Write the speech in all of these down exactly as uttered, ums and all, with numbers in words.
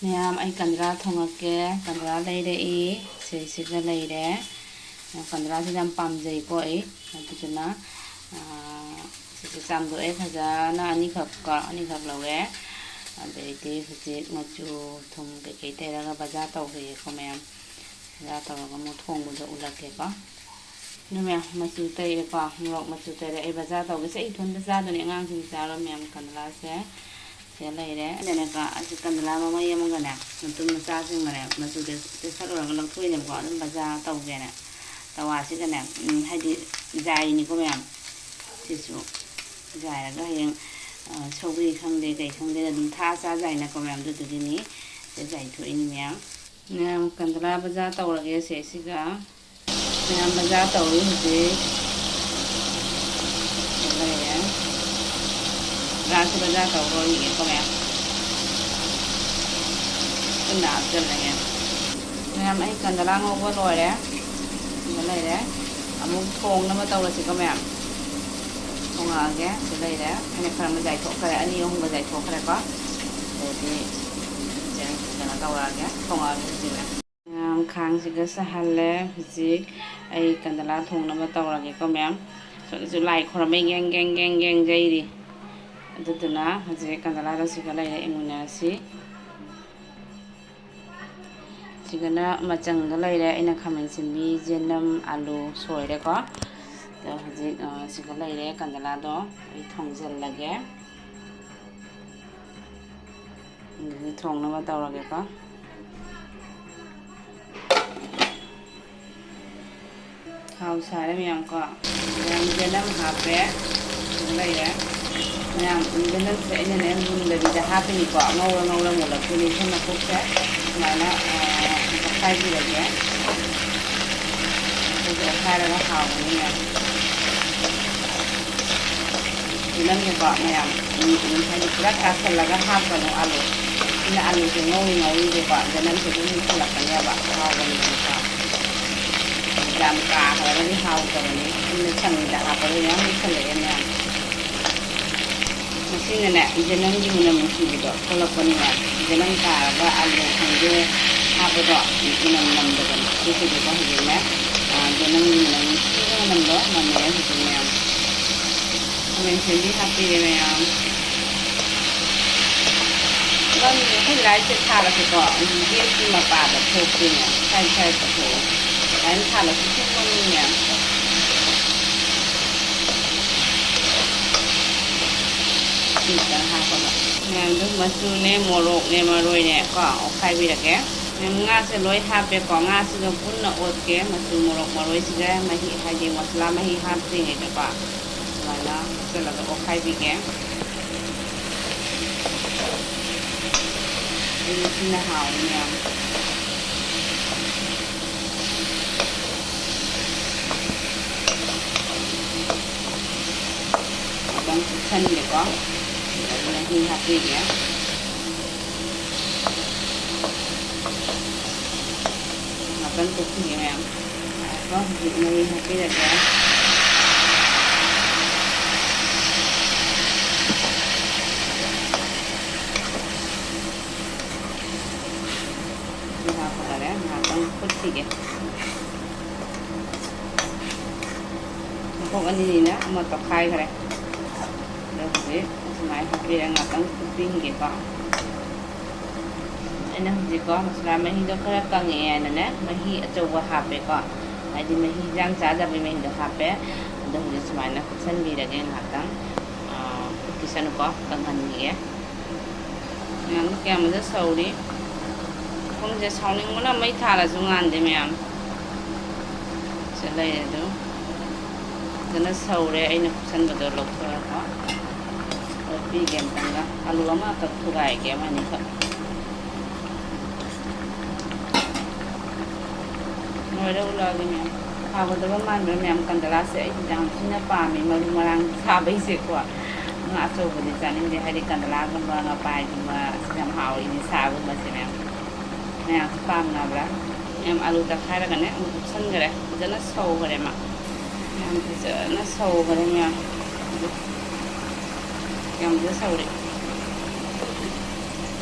ꯃꯌꯥꯝ, ꯑꯩ ꯀꯟꯗ꯭ꯔꯥ ꯊꯣꯡꯉꯛꯀꯦ꯫ ꯀꯟꯗ꯭ꯔꯥ ꯂꯩꯔꯛꯏ, ꯁꯤꯁꯤꯒ ꯂꯩꯔꯦ꯫ ꯀꯟꯗ꯭ꯔꯥꯁꯤꯗꯤ ꯌꯥꯝ ꯄꯥꯝꯖꯩꯀꯣ ꯑꯩ꯫ ꯑꯗꯨꯗꯨꯅ, ꯑꯥ, ꯁꯤꯁꯦ ꯆꯥꯝꯊꯣꯛꯑꯦ ꯐꯖꯅ, ꯑꯅꯤꯈꯛꯀ, ꯑꯅꯤꯈꯛ ꯂꯧꯔꯦ꯫ ꯑꯗꯩꯗꯤ ꯍꯧꯖꯤꯛ ꯃꯆꯨ, ꯊꯨꯝ ꯀꯩꯀꯩ ꯇꯩꯔꯒ ꯕꯖꯥꯔ ꯇꯧꯈ꯭ꯔꯒꯦꯀꯣ ꯃꯌꯥꯝ꯫ ꯕꯖꯥꯔ ꯇꯧꯔꯒ ꯑꯃꯨꯛ ꯊꯣꯡꯕꯗꯣ ꯎꯠꯂꯛꯀꯦꯀꯣ꯫ ꯑꯗꯨ ꯃꯌꯥꯝ, ꯃꯆꯨ ꯇꯩꯔꯦꯀꯣ, ꯃꯣꯔꯣꯛ ꯃꯆꯨ ꯇꯩꯔꯦ꯫ ꯑꯩ ꯕꯖꯥꯔ ꯇꯧꯒꯦꯁꯦ ꯑꯩ ꯏꯊꯟꯇ ꯆꯥꯗꯣꯏꯅꯦ, ꯑꯉꯥꯡꯁꯤꯡ ꯆꯥꯔꯣꯏ ꯃꯌꯥꯝ꯫ ꯀꯟꯗ꯭ꯔꯥꯁꯦ ꯁꯤꯗ ꯂꯩꯔꯦ꯫ ꯑꯩꯅꯅꯦꯀꯣ, ꯑꯁꯤ ꯀꯟꯗ꯭ꯔꯥ ꯃꯃꯩ ꯑꯃꯒꯅꯦ, ꯃꯇꯨꯝ ꯃꯆꯥꯁꯤꯡꯒꯅꯦ, ꯃꯆꯨꯗ ꯇꯩꯁꯜꯂꯨꯔꯒ ꯂꯧꯊꯣꯛꯏꯅꯦꯕꯀꯣ꯫ ꯑꯗꯨꯝ ꯕꯖꯥꯔ ꯇꯧꯒꯦꯅ ꯇꯋꯥꯁꯤꯒꯅꯦ, ꯎꯝ, ꯍꯥꯏꯗꯤ ꯖꯥꯏꯅꯤꯀꯣ ꯃꯌꯥꯝ꯫ ꯁꯤꯁꯨ ꯖꯥꯏꯔꯒ ꯍꯌꯦꯡ, ꯑ, ꯁꯧꯒ꯭ꯔꯤ ꯈꯪꯗꯦ, ꯀꯩ ꯈꯪꯗꯦ, ꯑꯗꯨꯝ ꯊꯥ ꯆꯥ ꯖꯥꯏꯅꯀꯣ ꯃꯌꯥꯝ꯫ ꯑꯗꯨꯗꯨꯒꯤꯅꯤ ꯁꯤꯗ ꯖꯥꯏꯊꯣꯛꯏꯅꯤ ꯃꯌꯥꯝ꯫ ꯃꯌꯥꯝ, ꯀꯟꯗ꯭ꯔꯥ ꯕꯖꯥꯔ ꯇꯧꯔꯒꯦ ꯁꯦ ꯁꯤꯒ꯫ ꯃꯌꯥꯝ ꯕꯖꯥꯔ ꯇꯧꯔꯤ ꯍꯧꯖꯤꯛ꯫ ꯂꯩꯔꯦ꯫ ꯒ꯭ꯌꯥꯁꯁꯨ ꯕꯖꯥꯔ ꯇꯧꯔꯣꯏꯒꯦꯀꯣ ꯃꯌꯥꯝ꯫ ꯄꯨꯟꯅ ꯍꯥꯞꯆꯤꯜꯂꯒꯦ꯫ ꯃꯌꯥꯝ, ꯑꯩ ꯀꯟꯗꯂꯥ ꯉꯧꯕ ꯂꯣꯏꯔꯦ꯫ ꯁꯤꯗ ꯂꯩꯔꯦ꯫ ꯑꯃꯨꯛ ꯊꯣꯡꯅꯕ ꯇꯧꯔꯁꯤꯀꯣ ꯃꯌꯥꯝ꯫ ꯊꯣꯡꯉꯛꯑꯒꯦ꯫ ꯁꯤꯗ ꯂꯩꯔꯦ꯫ ꯑꯩꯅ ꯈꯔ ꯑꯃ ꯆꯥꯏꯊꯣꯛꯈ꯭ꯔꯦ꯫ ꯑꯅꯤ ꯑꯍꯨꯝꯒ ꯆꯥꯏꯊꯣꯛꯈ꯭ꯔꯦꯀꯣ꯫ ꯑꯗꯩꯗꯤ ꯀꯩꯅꯣ ꯇꯧꯔꯛꯑꯒꯦ꯫ ꯊꯣꯡꯉꯛꯑꯒꯦ ꯍꯧꯖꯤꯛ ꯃꯌꯥꯝ꯫ ꯃꯌꯥꯝ, ꯈꯥꯡꯁꯤꯒ ꯁꯥꯍꯜꯂꯦ꯫ ꯍꯧꯖꯤꯛ ꯑꯩ ꯀꯟꯗꯂꯥ ꯊꯣꯡꯅꯕ ꯇꯧꯔꯒꯦꯀꯣ ꯃꯌꯥꯝ꯫ ꯁꯣꯝꯗꯁꯨ ꯂꯥꯏ ꯈꯣꯏꯔꯝꯕꯩ ꯒꯦꯡ ꯒꯦꯡ ꯒꯦꯡ ꯒꯦꯡ ꯌꯩꯔꯤ꯫ ꯑꯗꯨꯗꯨꯅ ꯍꯧꯖꯤꯛ ꯀꯟꯗꯂꯥꯗꯣ ꯁꯤꯒ ꯂꯩꯔꯦ, ꯌꯦꯡꯃꯤꯟꯅꯔꯁꯤ꯫ ꯁꯤꯒꯅ ꯃꯆꯪꯗ ꯂꯩꯔꯦ꯫ ꯑꯩꯅ ꯈꯥꯃꯦꯟ ꯑꯁꯤꯟꯕꯤ, ꯌꯦꯅꯝ, ꯑꯂꯨ ꯁꯣꯏꯔꯦꯀꯣ꯫ ꯑꯗꯣ ꯍꯧꯖꯤꯛ, ꯑ, ꯁꯤꯒ ꯂꯩꯔꯦ ꯀꯟꯗꯂꯥꯗꯣ꯫ ꯑꯩ ꯊꯣꯡꯖꯤꯜꯂꯒꯦ꯫ ꯑꯗꯨꯗꯤ ꯊꯣꯡꯅꯕ ꯇꯧꯔꯒꯦꯀꯣ꯫ ꯊꯥꯎ ꯁꯥꯔꯦ ꯃꯌꯥꯝ ꯀꯣ꯫ ꯃꯌꯥꯝ ꯌꯦꯅꯝ ꯍꯥꯞꯄꯦ꯫ ꯁꯤꯗ ꯂꯩꯔꯦ꯫ ꯃꯌꯥꯝ ꯌꯦꯅꯝꯁꯦ ꯑꯩꯅꯅꯦ ꯃꯨꯟꯗꯕꯤꯗ ꯍꯥꯞꯄꯤꯅꯤꯀꯣ꯫ ꯉꯧꯔ ꯉꯧꯔ ꯃꯨꯜꯂꯛꯇꯣꯏꯅꯤ꯫ ꯁꯤ ꯃꯀꯨꯞꯁꯦ ꯁꯨꯃꯥꯏꯅ, ꯑ, ꯑꯣꯠꯈꯥꯏꯕꯤꯔꯒꯦ꯫ ꯑꯗꯨꯒ ꯑꯣꯠꯈꯥꯏꯔꯒ ꯍꯥꯎꯕꯅꯤ ꯃꯌꯥꯝ꯫ ꯌꯦꯅꯝꯁꯦꯀꯣ ꯃꯌꯥꯝ, ꯎꯝ, ꯎꯝ, ꯍꯥꯏꯗꯤ ꯄꯨꯔꯥ ꯀꯥꯁꯜꯂꯒ ꯍꯥꯞꯀꯅꯨ ꯑꯂꯨ꯫ ꯁꯤꯅ ꯑꯂꯨꯁꯦ ꯉꯧꯔꯤ ꯉꯧꯔꯤꯁꯦꯀꯣ, ꯌꯦꯅꯝꯁꯦ ꯑꯗꯨꯝ ꯃꯨꯁꯜꯂꯛꯀꯅꯦꯕ, ꯍꯥꯎꯕꯅꯦꯕꯀꯣ꯫ ꯌꯥꯝ ꯀꯥꯈ꯭ꯔꯒꯗꯤ ꯍꯥꯎꯇꯕꯅꯤ꯫ ꯁꯤꯅ ꯆꯪꯉꯤꯗ ꯍꯥꯞꯄꯗ ꯌꯥꯝ ꯃꯨꯁꯜꯂꯛꯑꯦ ꯃꯌꯥꯝ꯫ ꯃꯁꯤꯅꯅꯦ, ꯌꯦꯅꯝꯒꯤ ꯃꯅꯝ ꯅꯨꯡꯁꯤꯕꯗꯣ ꯊꯣꯛꯂꯛꯄꯅꯤꯅ, ꯌꯦꯅꯝ ꯀꯥꯔꯒ ꯑꯂꯨ ꯈꯪꯗꯦ ꯍꯥꯞꯄꯗꯣ ꯃꯅꯝ ꯅꯝꯗꯕꯅꯤ꯫ ꯑꯗꯨꯒꯤꯗꯤꯀꯣ ꯍꯧꯖꯤꯛꯅꯦ, ꯑ, ꯌꯦꯅꯝꯒꯤ ꯃꯅꯝ ꯅꯨꯡꯁꯤꯕ ꯃꯅꯝꯗꯣ ꯅꯝꯃꯦ ꯍꯧꯖꯤꯛ ꯃꯌꯥꯝ꯫ ꯈꯥꯃꯦꯟ ꯑꯁꯤꯟꯕꯤ ꯍꯥꯞꯄꯤꯔꯦ ꯃꯌꯥꯝ꯫ ꯑꯗꯨꯝ ꯑꯩꯈꯣꯏ ꯂꯥꯏꯁꯦ ꯊꯥꯔꯁꯨꯀꯣ, ꯎꯝ, ꯒꯦꯁꯀꯤ ꯃꯄꯥꯗ ꯊꯣꯛꯇꯣꯏꯅꯦ, ꯁꯥꯏ ꯁꯥꯏꯗ ꯊꯣꯛꯑꯦ꯫ ꯑꯗꯨꯃꯥꯏꯅ ꯊꯥꯔꯁꯨ ꯊꯨꯝꯕꯅꯤꯅꯦ꯫ ꯁꯤ ꯈꯤꯇꯪ ꯍꯥꯞꯄꯒ ꯃꯌꯥꯝꯗꯨ ꯃꯆꯨꯅꯦ, ꯃꯣꯔꯣꯛꯅꯦ, ꯃꯔꯣꯏꯅꯦ ꯀꯣ ꯑꯣꯠꯈꯥꯏꯕꯤꯔꯒꯦ꯫ ꯃꯌꯥꯝ ꯉꯥꯁꯦ ꯂꯣꯏ ꯍꯥꯞꯄꯦꯀꯣ꯫ ꯉꯥꯁꯤꯒ ꯄꯨꯟꯅ ꯑꯣꯠꯀꯦ꯫ ꯃꯆꯨ, ꯃꯣꯔꯣꯛ, ꯃꯔꯣꯏꯁꯤꯒ ꯃꯍꯤ, ꯍꯥꯏꯗꯤ ꯃꯁꯂꯥ ꯃꯍꯤ ꯍꯥꯞꯇ꯭ꯔꯤꯉꯩꯗꯀꯣ ꯁꯨꯃꯥꯏꯅ ꯍꯥꯞꯆꯤꯜꯂꯒ ꯑꯣꯠꯈꯥꯏꯕꯤꯒꯦ꯫ ꯑꯗꯨꯅ ꯁꯤꯅ ꯍꯥꯎꯅꯤ ꯌꯥꯝ꯫ ꯈꯤꯇꯪ ꯀꯨꯞꯁꯟꯒꯦꯀꯣ꯫ ꯑꯗꯨꯅ ꯃꯍꯤ ꯍꯥꯞꯄꯤꯒꯦ꯫ ꯉꯥꯛꯇꯪ ꯀꯨꯞꯄꯤꯒꯦ ꯃꯌꯥꯝ꯫ ꯉꯥꯏꯈꯣ, ꯍꯧꯖꯤꯛ ꯃꯍꯤ ꯍꯥꯞꯄꯤꯔꯒꯦ꯫ ꯁꯤ ꯍꯥꯞꯄ ꯂꯣꯏꯔꯦ, ꯉꯥꯏꯍꯥꯛꯇꯪ ꯐꯨꯠꯈꯤꯒꯦ꯫ ꯃꯈꯣꯛ ꯑꯅꯤꯅꯤꯅ ꯑꯃ ꯇꯧꯈꯥꯏꯈ꯭ꯔꯦ꯫ ꯑꯗꯣ ꯍꯧꯖꯤꯛ ꯁꯨꯃꯥꯏꯅ ꯍꯥꯞꯄꯤꯔꯒ ꯉꯥꯛꯇꯪ ꯐꯨꯠꯄꯤꯈꯤꯒꯦꯀꯣ꯫ ꯑꯩꯅ ꯍꯧꯖꯤꯛꯀꯣ ꯃꯁꯂꯥ ꯃꯍꯤꯗꯣ ꯈꯔ ꯀꯪꯉꯛꯑꯦ ꯍꯥꯏꯅꯅꯦ, ꯃꯍꯤ ꯑꯆꯧꯕ ꯍꯥꯞꯄꯦꯀꯣ꯫ ꯍꯥꯏꯗꯤ ꯃꯍꯤ ꯌꯦꯟꯁꯥꯡ ꯆꯥꯗꯕꯒꯤ ꯃꯍꯤꯗꯣ ꯍꯥꯞꯄꯦ꯫ ꯑꯗꯣ ꯍꯧꯖꯤꯛ ꯁꯨꯃꯥꯏꯅ ꯐꯨꯠꯁꯟꯕꯤꯔꯒꯦ ꯉꯥꯏꯍꯥꯛꯇꯪ꯫ ꯑꯥ, ꯐꯨꯠꯈꯤꯁꯅꯨꯀꯣ, ꯀꯪꯍꯟꯈꯤꯒꯦ꯫ ꯃꯌꯥꯝꯗꯣ ꯀꯌꯥꯝ ꯁꯧꯔꯤ꯫ ꯄꯨꯡꯁꯦ ꯁꯥꯎꯅꯤꯡꯕꯅ ꯃꯩ ꯊꯥꯜꯂꯁꯨ ꯉꯥꯟꯗꯦ ꯃꯌꯥꯝ꯫ ꯁꯤꯗ ꯂꯩꯔꯦ ꯑꯗꯨ꯫ ꯐꯖꯅ ꯁꯧꯔꯦ, ꯑꯩꯅ ꯐꯨꯠꯁꯟꯕꯗꯣ ꯂꯧꯊꯣꯛꯑꯒ ꯑꯣꯠꯄꯤꯒꯦ ꯑꯝꯇꯪꯒ꯫ ꯑꯂꯨ ꯑꯃꯈꯛ ꯊꯨꯒꯥꯏꯒꯦ, ꯑꯃ ꯑꯅꯤꯈꯛ꯫ ꯂꯣꯏꯔꯦ, ꯎꯠꯂꯛꯑꯒꯦ ꯃꯌꯥꯝ꯫ ꯍꯥꯎꯒꯗꯕ ꯃꯥꯟꯕ꯭ꯔꯥ ꯃꯌꯥꯝ? ꯀꯟꯗꯂꯥꯁꯦ ꯑꯩꯗꯤ ꯌꯥꯝ ꯊꯤꯅ ꯄꯥꯝꯃꯦ, ꯃꯔꯨ ꯃꯔꯥꯡ ꯁꯥꯕꯩꯁꯦꯀꯣ꯫ ꯉꯥ ꯑꯆꯧꯕꯗꯤ ꯆꯥꯅꯤꯡꯗꯦ, ꯍꯥꯏꯗꯤ ꯀꯟꯗꯂꯥꯒꯨꯝꯕ, ꯉꯄꯥꯏꯒꯨꯝꯕ ꯁꯤ ꯌꯥꯝ ꯍꯥꯎꯋꯦ, ꯏꯂꯤꯁꯥꯒꯨꯝꯕꯁꯦ ꯃꯌꯥꯝ꯫ ꯃꯌꯥꯝꯁꯨ ꯄꯥꯝꯅꯕ꯭ꯔꯥ? ꯃꯌꯥꯝ ꯑꯂꯨ ꯇꯛꯈꯥꯏꯔꯒꯅꯦ ꯑꯃꯨꯛ ꯍꯥꯞꯆꯟꯈ꯭ꯔꯦ, ꯐꯖꯅ ꯁꯧꯈ꯭ꯔꯦ ꯃꯥ꯫ ꯌꯥꯝ ꯐꯖꯅ ꯁꯧꯈ꯭ꯔꯦ ꯃꯌꯥꯝ꯫ ꯌꯥꯝꯁꯤꯗ ꯁꯧꯔꯦ꯫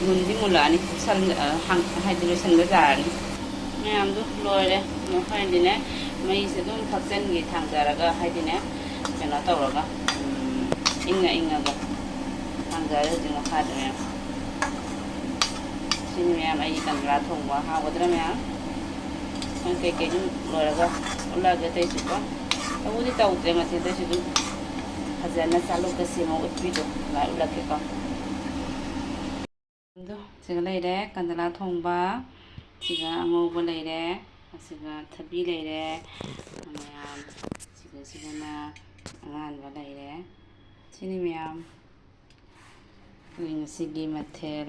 ꯃꯨꯟꯗꯤ ꯃꯨꯜꯂꯛꯑꯅꯤ, ꯁꯟ-, ꯑ, ꯍꯥꯡ-, ꯍꯥꯏꯗꯤ ꯂꯣꯏꯁꯤꯟꯕ ꯌꯥꯔꯅꯤ꯫ ꯃꯌꯥꯝꯗꯨ ꯂꯣꯏꯔꯦ꯫ ꯃꯈꯣꯏꯅꯗꯤꯅꯦ, ꯃꯩꯁꯦ ꯑꯗꯨꯝ ꯊꯛꯆꯟꯒꯤ ꯊꯥꯡꯖꯔꯒ, ꯍꯥꯏꯗꯤꯅꯦ, ꯀꯩꯅꯣ ꯇꯧꯔꯒ, ꯎꯝ, ꯏꯪꯉ ꯏꯪꯉꯒ ꯊꯥꯡꯖꯔꯦ ꯍꯧꯖꯤꯛ ꯃꯈꯥꯗ ꯃꯌꯥꯝ꯫ ꯁꯤꯅꯤ ꯃꯌꯥꯝ ꯑꯩꯒꯤ ꯀꯪꯂꯥ ꯊꯣꯡꯕ꯫ ꯍꯥꯎꯒꯗ꯭ꯔꯥ ꯃꯌꯥꯝ? ꯅꯪ ꯀꯩꯀꯩ ꯑꯗꯨꯝ ꯂꯣꯏꯔꯒ ꯎꯠꯂꯛꯑꯒꯦ ꯑꯇꯩꯁꯨꯀꯣ꯫ ꯇꯧꯕꯨꯗꯤ ꯇꯧꯗ꯭ꯔꯦ ꯃꯊꯦꯜ, ꯑꯇꯩꯁꯨ ꯑꯗꯨꯝ ꯐꯖꯅ ꯆꯥꯂꯨꯛꯇ ꯁꯦꯝꯃ ꯎꯠꯄꯤꯗꯣ ꯑꯗꯨꯃꯥꯏꯅ ꯎꯠꯂꯛꯀꯦꯀꯣ꯫ ꯑꯗꯣ ꯁꯤꯒ ꯂꯩꯔꯦ ꯀꯟꯗꯂꯥ ꯊꯣꯡꯕ, ꯁꯤꯒ ꯑꯉꯧꯕ ꯂꯩꯔꯦ, ꯑꯁꯤꯒ ꯊꯕꯤ ꯂꯩꯔꯦ ꯃꯌꯥꯝ, ꯁꯤꯒ ꯁꯤꯒꯅ ꯑꯉꯥꯟꯕ ꯂꯩꯔꯦ꯫ ꯁꯤꯅꯤ ꯃꯌꯥꯝ ꯑꯩꯈꯣꯏ ꯉꯁꯤꯒꯤ ꯃꯊꯦꯜ꯫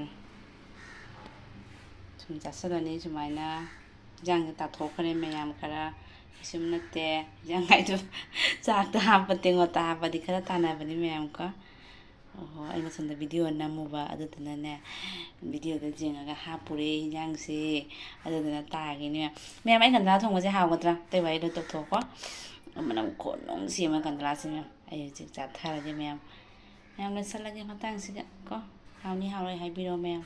ꯁꯨꯝ ꯆꯥꯁꯤꯜꯂꯅꯤ ꯁꯨꯃꯥꯏꯅ꯫ ꯏꯟꯖꯥꯡꯁꯦ ꯇꯥꯊꯣꯛꯈ꯭ꯔꯦ ꯃꯌꯥꯝ ꯈꯔ꯫ ꯀꯩꯁꯨꯝ ꯅꯠꯇꯦ, ꯏꯟꯖꯥꯡ ꯍꯥꯏꯗꯣ ꯆꯥꯛꯇ ꯍꯥꯞꯄ ꯇꯦꯡꯀꯣꯠꯇ ꯍꯥꯞꯄꯗꯤ ꯈꯔ ꯇꯥꯟꯅꯕꯅꯤ ꯃꯌꯥꯝꯀꯣ꯫ ꯑꯣꯍꯣ, ꯑꯩꯅ ꯁꯣꯝꯗ ꯚꯤꯗꯤꯑꯣ ꯅꯝꯃꯨꯕ ꯑꯗꯨꯗꯨꯅꯅꯦ, ꯚꯤꯗꯤꯑꯣꯗ ꯌꯦꯡꯉꯒ ꯍꯥꯞꯄꯨꯔꯦ ꯏꯟꯖꯥꯡꯁꯦ꯫ ꯑꯗꯨꯗꯨꯅ ꯇꯥꯒꯤꯅꯦ ꯃꯌꯥꯝ꯫ ꯃꯌꯥꯝ, ꯑꯩ ꯀꯟꯗꯂꯥ ꯊꯣꯡꯕꯁꯦ ꯍꯥꯎꯒꯗ꯭ꯔꯥ? ꯑꯇꯩ ꯋꯥꯔꯤ ꯂꯣꯏ ꯇꯣꯛꯊꯣꯛꯀꯣ꯫ ꯃꯅꯝ ꯈꯨꯅꯨꯡꯁꯤ ꯑꯃ ꯀꯟꯗꯂꯥꯁꯦ ꯃꯌꯥꯝ꯫ ꯑꯩ ꯍꯧꯖꯤꯛ ꯆꯥꯊꯔꯒꯦ ꯃꯌꯥꯝ꯫ ꯃꯌꯥꯝ ꯂꯣꯏꯁꯤꯜꯂꯒꯦ ꯃꯇꯥꯡꯁꯤꯗ ꯀꯣ꯫ ꯍꯥꯎꯅꯤ ꯍꯥꯎꯔꯣꯏ ꯍꯥꯏꯕꯤꯔꯣ ꯃꯌꯥꯝ꯫